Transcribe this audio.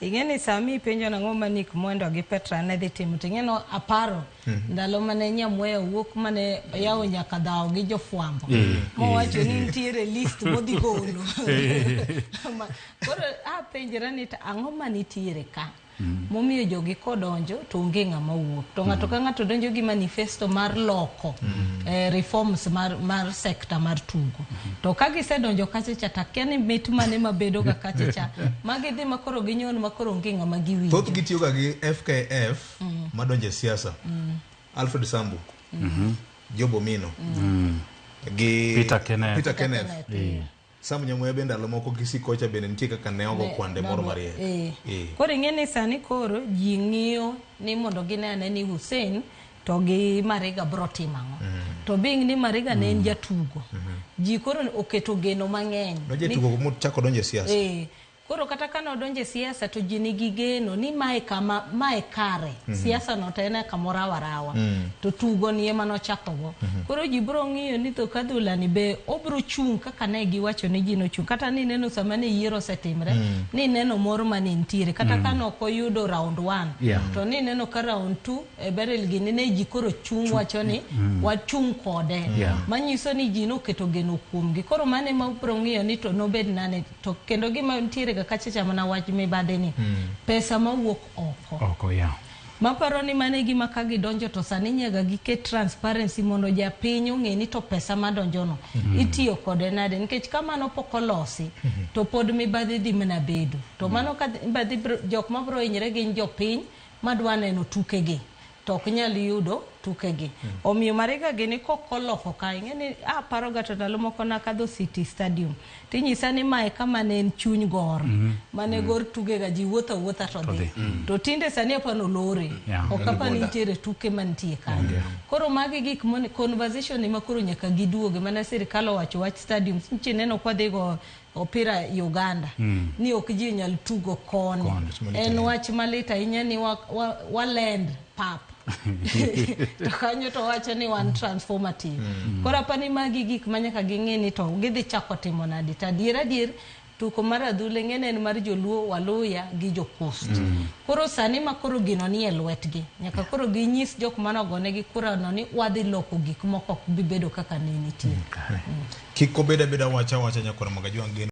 Ing'e ni sama ipenjo nang'o ma Nick Mwendwa gi Petra ne dhi timo to ing'e no aparo ndalo mane Nyamweya wuok mane yawo nyaka dhawo gi jofwambo mowacho ni nitiere list modhi golo. Koro apenjra ni to ang'o manitiere ka momiyo jogi kodonjo to onge ng'ama wuok to ng'ato ka ng'ato donjo gi manifesto mar loko reforms mar sector mar tugo to ka gisedonjo kacha cha to akia ni mit mane mabedo ga kacha cha ma gidhi ma koro ginyon ma koro onge ng'ama giwinjo. Thoth gi tiyoga gi FKF madonjo e siasa. Alfred Sambu, Job Omino, gi Peter Kenneth. Peter Kenneth. Kenneth, Sam Nyamweya be ndalo moko Kisii kocha bende nitie kaka ne ogo kwande moro mariek. Koro ing'e ni sani koro ji ng'iyo ni mondo gine ane ni Hussein to gi Mariga bro timo ang'o. To being ni Mariga ne en jatugo, ji koro oketo geno mang'eny. Nojetugo mochako donjo e siasa. Koro kata ka nodonjo e siasa to ji nigi geno ni mae kama mae kare. Siasa no to en e kamoro awarawa. To tugo ni ema nochako go. Koro ji bro ng'iyo ni to kadhula ni be obro chung' kaka ne giwacho ni ji nochung'. Kata ni neno sama ne yiero osetimre, ni neno mor mane nitiere. Kata ka nok oyudo round 1, to ni neno ka round 2 e Beryl gini ne ji koro chung' wacho ni wachung' kode. Manyiso ni ji noketo geno kuomgi. Koro mano ema obro ng'iyo ni to nobed nane. To kendo gima nitiere ga kacha cha mana wach mibadhi ni pesa mawuok oko. Oko, yeah. Maparo ni mano e gima ka gidonjo to sani nyaka giket transparency mondo japiny ong'e ni to pesa madonjo no itiyo kode nade, nikech ka mano pok olosi to pod mibadhi dhi mana bedo. To mano ka mibadhi bro, jok mabro hinyre gin jopiny madwa neno tukegi to ok nyal yudo tukegi. Omiyo Mariga gini kok oloko ka, ing'e ni aparo ga to ndalo moko nakadho City Stadium tinyisa ni mae kama ne en chuny Gor mane Gor tugega, ji wuotho awuotha to dhi. To tinde sani apani olore. Ok apani nitiere tuke mantie kanyo. Koro magi gik mone conversation ema koro nyaka giduoge mana sirikal owacho wach stadium. Nchi neno kwa dhi go opira Uganda ni ok ji nyal tugo koni. En wach malit ahinya ni walend pap to kanyo to wacho ni wan transformative. Koro apani magi gik ma nyaka ging'e ni to gidhi chako timo nade. To adier adier tuko mar adhula ing'e ni en mar joluo, waluya gi jo coast. Koro sani ma koro gino nie lwetgi, nyaka koro ginyis jok mane ogonegi kura no ni wadhi loko gik moko ok bi bedo kaka ne nitie. Kik obed abeda wacha wacha nyakwar Magajuang' geno.